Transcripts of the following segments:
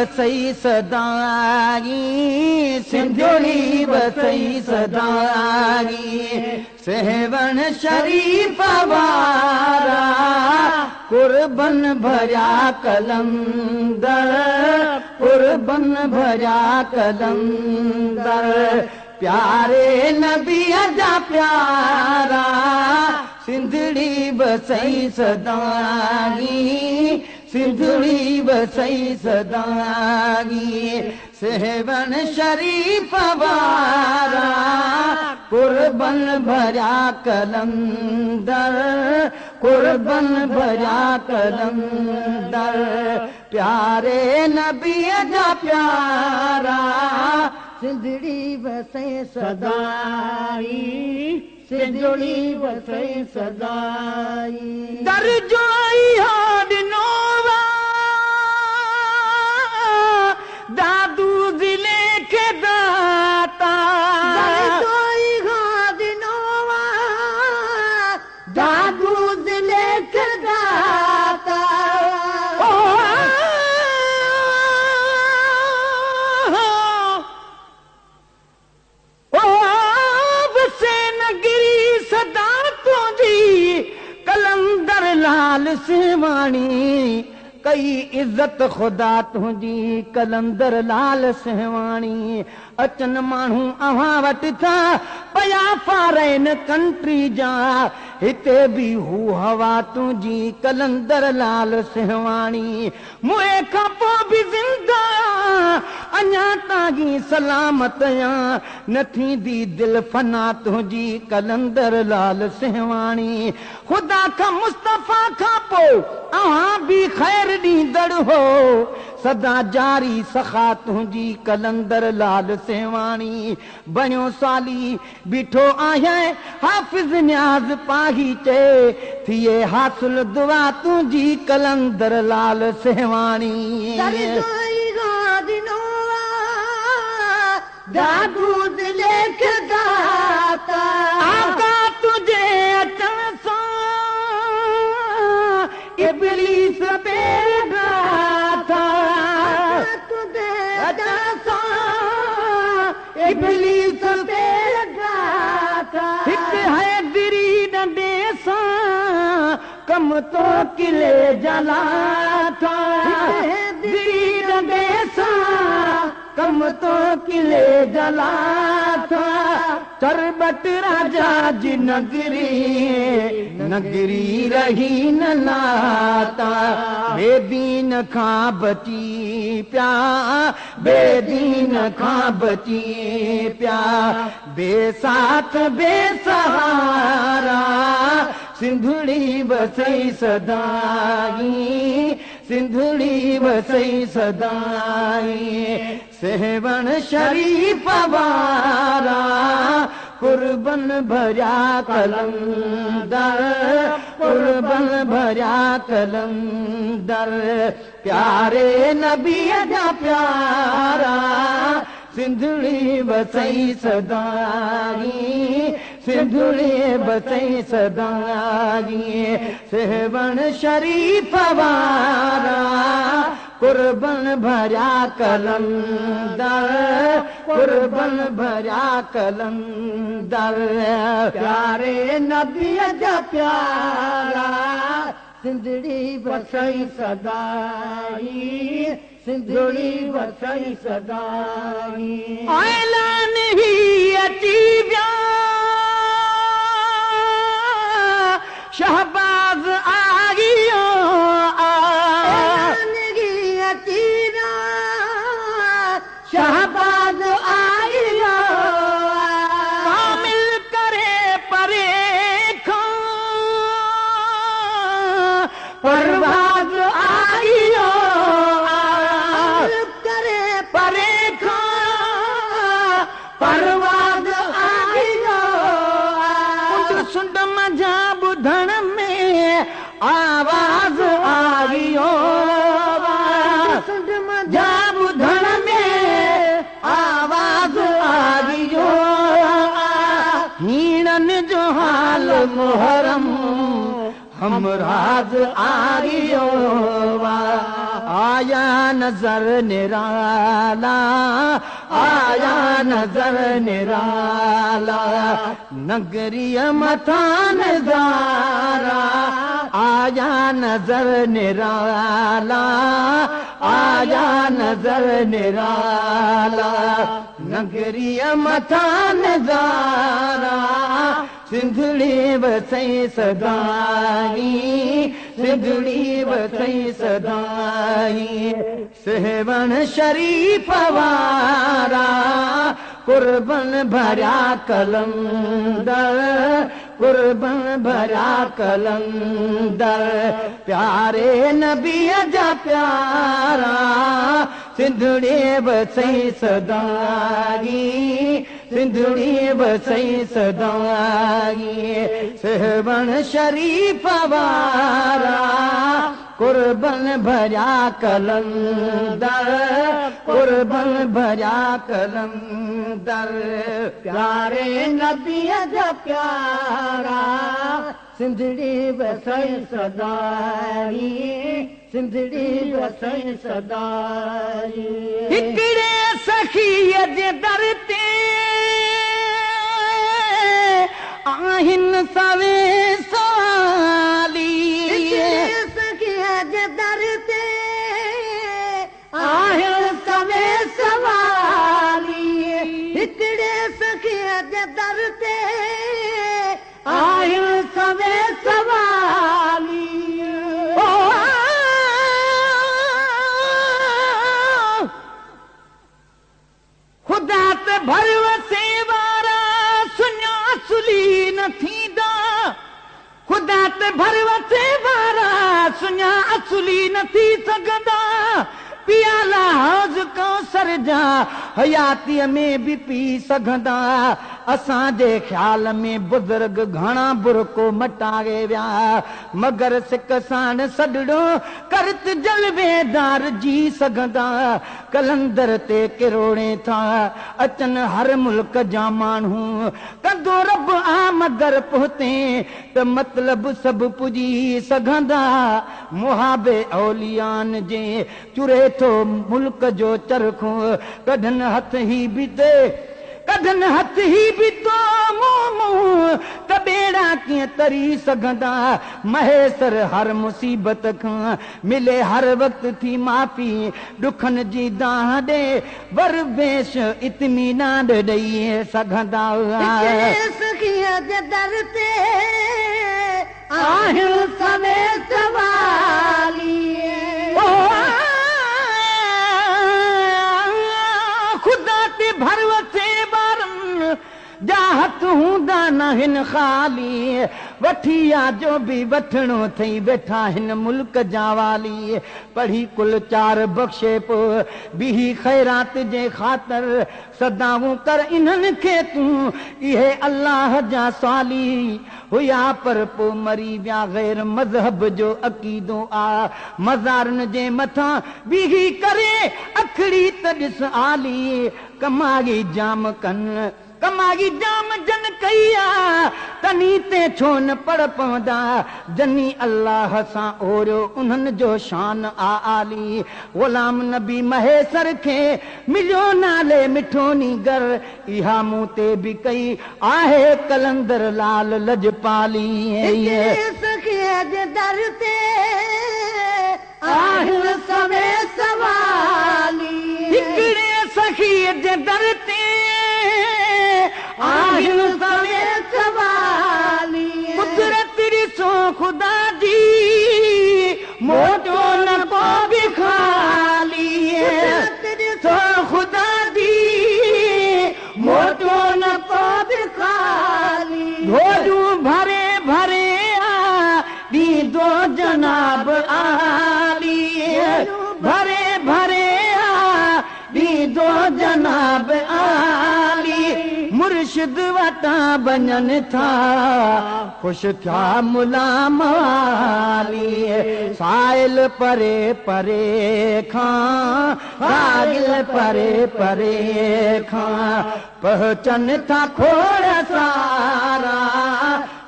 وسئي سدائين، سنڌڙي وسئي سدائين، سيوهڻ شريف وارا، قربن ڀريا قلندر، قربن ڀريا قلندر، پياري نبيء جا پيارا، سنڌڙي وسئي سدائين، سنڌڙي وسئي سدائين، سيوهڻ شريف وارا، قربن ڀريا قلندر، قربن ڀريا قلندر، پياري نبيء جا پيارا، سنڌڙي وسئي سدائين، سنڌڙي وسئي سدائين. درجو اهو ڏنو آ دادو ضلعي کي داتا. درجو اهو ڏنو آ دادو ضلعي کي داتا. او وسي نگري سدا تنهنجي قلندر لال سيوهاڻي، ڪئي عزت خدا تنهنجي قلندر لال سيوهاڻي. اچن ماڻهو اوهان وٽ ٿا پيا فارين ڪنٽري جا، هتي به هو هوا تنهنجي قلندر لال سيوهاڻي. موئي کان پوء به زنده آن، اڃا تائين سلامت آن، نه ٿيندي دل فنا تنهنجي قلندر لال سيوهاڻي. خدا کان مصطفيٰ کان پوء اوهان به خير ڏيندڙ هو، سدا جاري سخا تنهنجي قلندر لال سيوهاڻي. بڻيو صالح بيٺو آهيان حافظ نياز پاهي چئي، ٿئي حاصل دعا تنهنجي قلندر لال سيوهاڻي. درجو اهو ڏنو آ دادو ضلعي کي داتا. آقا تنهنجي اچڻ سان ابليس پير ڊاٿا. آقا تنهنجي اچڻ سان ابليس پير ڊاٿا. هڪ حيدري ڏنڊي سان ڪم تو قلعي جا لاٿا. هڪ حيدري ڏنڊي سان ڪم تو قلعي جا لاٿا. چرٻٽ راجا جي نگري، نگري رهي نه ناتا. بيدين کان بچي پيا، بيدين کان بچي پيا، بي ساٿ بي سهارا، سنڌڙي وسئي سدائين، سنڌڙي وسئي سدائين، سيوهڻ شريف وارا، قربن ڀريا قلندر، قربن ڀريا قلندر، پياري نبيء جا پيارا، سنڌڙي وسئي سدائين، سنڌڙي وسئي سدائين، سيوهڻ شريف وارا، قربن ڀريا قلندر، قربن ڀريا قلندر، پياري نبيء جا پيارا، سنڌڙي وسئي سدائين، سنڌڙي وسئي سدائين. اعلان هي اچي ويا شهباز آيو آ. اعلان هي اچي ويا شهباز آيو آ. ڪامل ڪري پري کان پرواز آيو آ. ڪامل ڪري پري کان پرواز آيو آ. ڪنڊ سنڊ منجهان ٻڌڻ ۾ آواز آيو آ. ڪنڊ سنڊ منجهان ٻڌڻ ۾ آواز آيو آ. هيڻن جو حال محرم همراز آيو آيا نظر نرالا، آيا نظر نرالا، نگريءَ مٿان نظارا، آيا نظر نرالا، آيا نظر نرالا، نگريءَ مٿان نظارا، سنڌڙي وسئي سدائي، سنڌڙي وسئي سدائي، سيوهڻ شريف وارا، قربن ڀريا قلندر، قربن ڀريا قلندر، پياري نبيءَ جا پيارا، سنڌڙي وسئي سدائي، سنڌڙي وسئي سدائي، سيوهڻ شريف وارا، قربن ڀريا قلندر، قربن ڀريا قلندر، پياري نبيءَ جا پيارا، سنڌڙي وسئي سدائي، سنڌڙي وسئي سدائي. هڪڙي سخيءَ جي در تي آهن سوي سوالي، سخيءَ جي در تي آهن سوي سوالي، هڪڙي سخيءَ جي در تي آهن سوي سوالي. خدا تي ڀروسي وارا سڃا سلي نه ٿيندا، خدا تي ڀروسي وارا سڃا اصلي نه ٿي سگهندا، پيالا حوض ڪوثر جا حياتيءَ ۾ به پي سگهندا. اسان جي خيال ۾ بزرگ گهڻا برڪو مٽائي ويا، مگر سڪ ساڻ سڏڙو ڪرت جلويدار جي سگهندا. قلندر تي ڪروڙي ٿا اچن هر ملڪ جا ماڻهو، ڪندو رب آ مگر پهتي ته مطلب سڀ پڄي سگهندا. محابي اوليان جي چري ٿو ملڪ جو چرخو، ڪڍن هٿ هي به تي ڪڍن هٿ هي به تو مون ته ٻيڙا ڪيئن تري سگهندا. مهيسر هر مصيبت کان ملي هر وقت ٿي معافي، ڏکن جي دانهن ڏي ور ويش اطمينان ڏيئي سگهندا. سخيءَ جي در تي آهن سوي سوالي، خدا تي ڀروسي وارن جا هٿ هوندا نه هن خالي، وٺي آ جو به وٺڻو اٿئي ويٺا هن ملڪ جا والي. پڙهي ڪل چار بخشي پوءِ بيهي خيرات جي خاطر، سدائون ڪر انهن کي تون، اهي الله جا سوالي هئا پر پوءِ مري ويا. غير مذهب جو عقيدو آ مزارن جي مٿان بيهي ڪري اکڙي ته ڏس آلي، ڪمائي جام ڪن ڪمائي جام جن ڪئي آ تني تي ڇو نه پڙ پوندا. جني الله سان اوريو انهن جو شان آ آلي، غلام نبي مهيسر کي مليو نالي مٺو نينگر، اها مون تي به ڪئي آهي قلندر لال لجپالي. سخيءَ جي در تي آهن سوي سوالي، هڪڙي سخيءَ جي در تي آهن سوي سوالي. قدرت ڏسو خدا جي، موٽو نه ڪو به خالي، ڏسو خدا جي، موٽو نه ڪو به خالي. گهوڙيون ڀري ڀري آ ڏيندو جناب آلي، ڀري ڀري آ ڏيندو جناب آلي، مرشد وٽان وڃن ٿا خوش ٿيا ملام والي. سائل پري پري کان، سائل پري پري کان پهچن ٿا کوڙ سارا،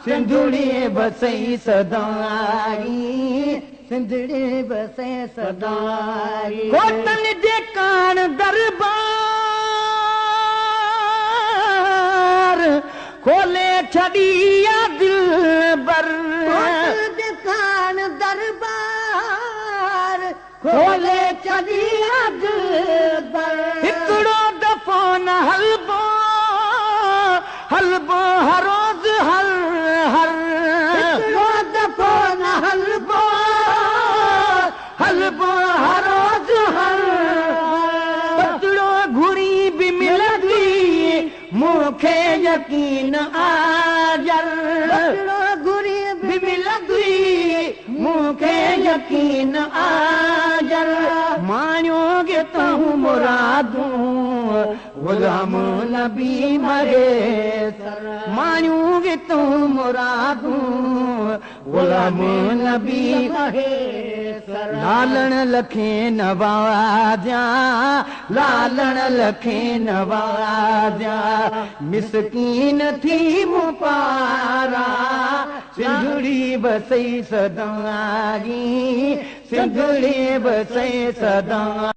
سنڌڙي بسئي سدائين، سنڌڙي بسي سدائين. ڪوٽن جي ڪاڻ دربار کولي ڇڏي آ دلبر، ڪوٽن جي ڪاڻ دربار کولي ڇڏي آ دلبر. هڪڙو دفعو نه هلبو، هلبو هر روز هر هر. هڪڙو دفعو نه هلبو، هلبو هر روز هر. پتڙو گهري به ملندي مون کي يقين آجر، پتڙو گهري به ملندي مون کي يقين آجر. ماڻيو گي تون مرادون غلام نبي مهيسر، ماڻيو گي تون مرادون غلام نبي مهيسر. لالڻ لکي نوازيا، لالڻ لکي نوازيا، مسڪين ٿي مون پارا. سنڌڙي بسئي سدائين، سنڌڙي بسئي سدا.